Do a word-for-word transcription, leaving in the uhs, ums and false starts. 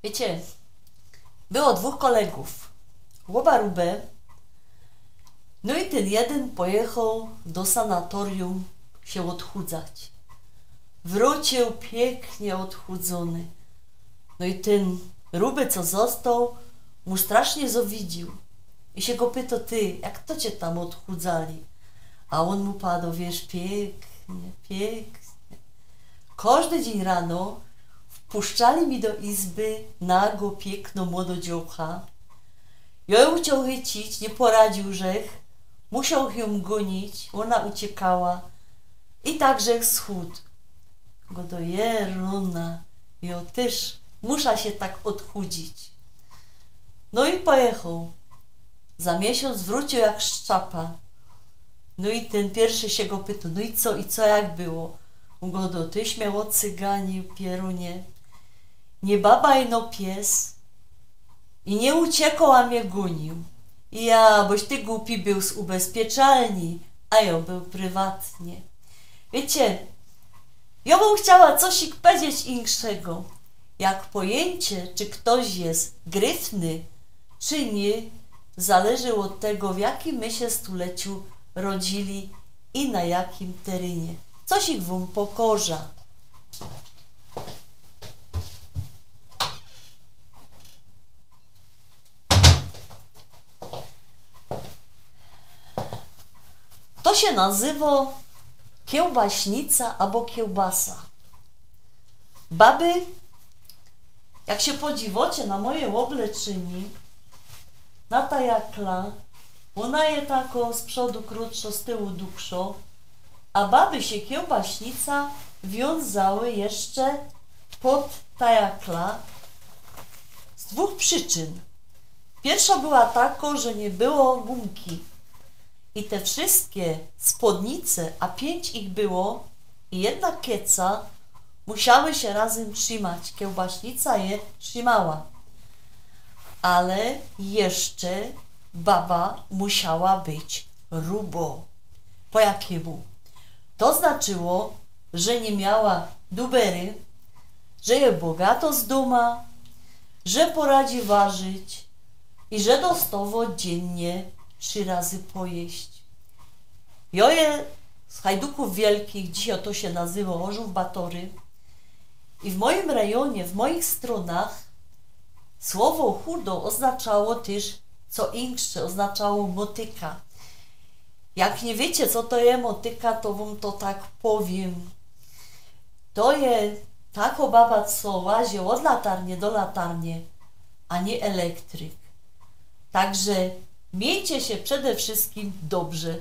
Wiycie, było dwōch kolegōw. Ôba rube. No i tyn jedyn pojechoł do sanatorium sie ôdchudzać. Wrōciōł piyknie ôdchudzōny. No i tyn ruby, co ôstoł, mu strasznie zawidziōł. I sie go pytoł: „Ty, jak to cie tam ôdchudzali?” A ôn mu padoł: „Wiysz, piyknie, piyknie. Kożdy dziyń rano wpuszczali mi do izby nago piykno młodo dziołcha. Jo jōm chcioł chycić, niy poradziōł żech, musioł jōm gōnić, ôna uciekała i tak żech schudł”. Godo: „Jerōna, jo tyż musza sie tak ôdchudzić”. No i pojechoł. Za miesiōnc wrōciōł jak szczapa. No i tyn piyrszy sie go pytoł: „No i co, i co, jak było?” Godo: „Tyś mie ôcyganił, pierōnie. Niy baba, ino pies. I niy uciekoł, a mie gōniōł. Ja, boś ty gupi bōł z ubezpieczalni, a jo bōł prywatnie”. Wiycie, jo bym chciała cosik pedzieć inkszego. Jak pojyńcie, czy ftoś je gryfny, czy niy, zależy ôd tego, w jakim my sie stuleciu rodzili i na jakim terynie. Cosik wōm pokŏża. To sie nazywo kiełbaśnica abo kiełbasa. Baby, jak sie podziwocie na moje ôbleczynie, na ta jakla, ôna je tako z przodu krōtszŏ, z tyłu dugszŏ, a baby sie kiełbaśnica wiōnzały jeszcze pod ta jakla z dwōch przyczyn. Piyrszŏ była tako, że niy było gumki. I te wszyjske spōdnice, a piyńć ich było, i jedna kieca, musiały sie razym trzimać. Kiełbaśnica je trzimała. Ale jeszcze baba musiała być rubo. Po jakimu? To znaczyło, że niy miała dubery, że je bogato z dōma, że poradzi warzić i że dostŏwŏ dziynnie trzi razy pojeść. Jo je z Hajdukōw Wielkich, dzisiŏj to sie nazywo Chorzōw Batory. I w mojim rejonie, w mojich strōnach słowo chudo ôznaczało tyż co insze, ôznaczało motyka. Jak niy wiycie, co to je motyka, to wōm to tak powiym. To je tako baba, co łazi ôd latarnie do latarnie, a niy elektryk. Tak że miyjcie sie przede wszyskim dobrze